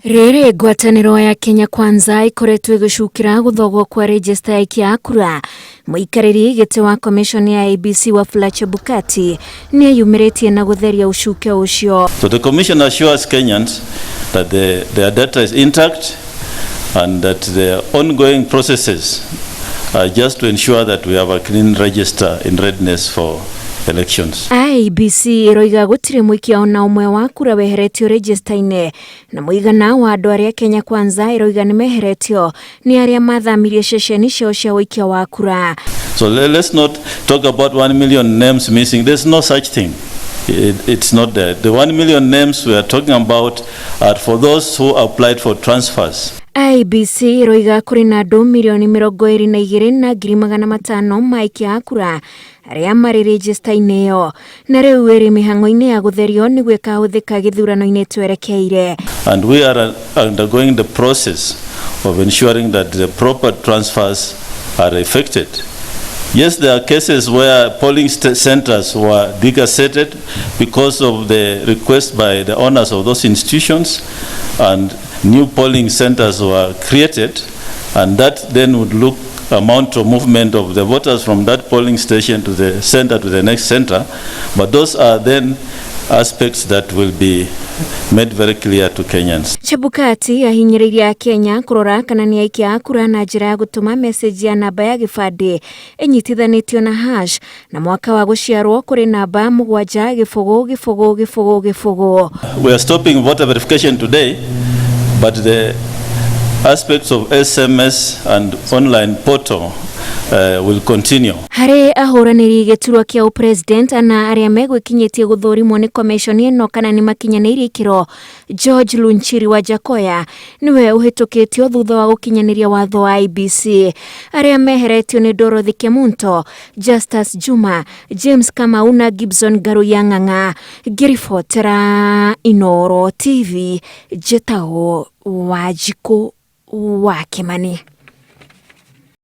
Rĩrĩ ngwatanĩro ya Kenya Kwanza ĩkoretwo ĩgĩcukĩra gũthogwo kwa rejista ya aikia a kura, mũikarĩri gĩtĩ wa commission ya IEBC Wafula Chebukati nĩ eyumĩrĩtie na gũtheria ũcuke ũcio. So the commission assures Kenyans that their data is intact and that the ongoing processes are just to ensure that we have a clean register in readiness for elections. IEBC ĩroiga gũtirĩ mũikia ona ũmwe wa kura weheretio rejista-inĩ, na mũigana wa andũ arĩa Kenya Kwanza ĩroiga nĩ meheretio nĩ arĩa mathamirie ceceni ciao cia ũikia wa kura. So let's not talk about 1 million names missing. There's no such thing. It's not there. The 1 million names we are talking about are for those who applied for transfers. IEBC ĩroiga kũrĩ na andũ 22,500,000 maikia a kura arĩa marĩ rejista-inĩ ĩyo, na rĩu ĩrĩ mĩhang'o-inĩ ya gũtherio nĩguo ĩkahũthĩka gĩthurano-inĩ twerekeire. And we are undergoing the process of ensuring that the proper transfers are effected. Yes, there are cases where polling centers were degazetted because of the request by the owners of those institutions, and new polling centers were created, and that then would look amount of movement of the voters from that polling station to the center to the next center. But those are then aspects that will be made very clear to Kenyans. Chebukati ahinyĩrĩirie Akenya kũrora kana nĩ aikia a kura na njĩra ya gũtũma message ya namba ya gĩbandĩ ĩnyitithanĩtio na hash na mwaka wa gũciarwo kũrĩ namba 7 0 0 0 0 0. We are stopping voter verification today, but the aspects of SMS and online portal will continue. Harĩ ahũranĩri gĩturwa kĩa ũpresident ana arĩa megwĩkinyĩtie gũthũrimwo nĩ commission ĩno kana nĩ makinyanĩirie ikĩro, George Lunchiri wa Jakoya nĩwe ũhĩtũkĩtio thutha wa gũkinyanĩria watho wa IEBC. Arĩa meheretio nĩ Dorothy Kemunto, Justus Juma, James Kamau na Gibson Ngaruiya Ng'ang'a. Ngĩribotera Inooro TV, njĩtagwo Wanjikũ wa Kimani.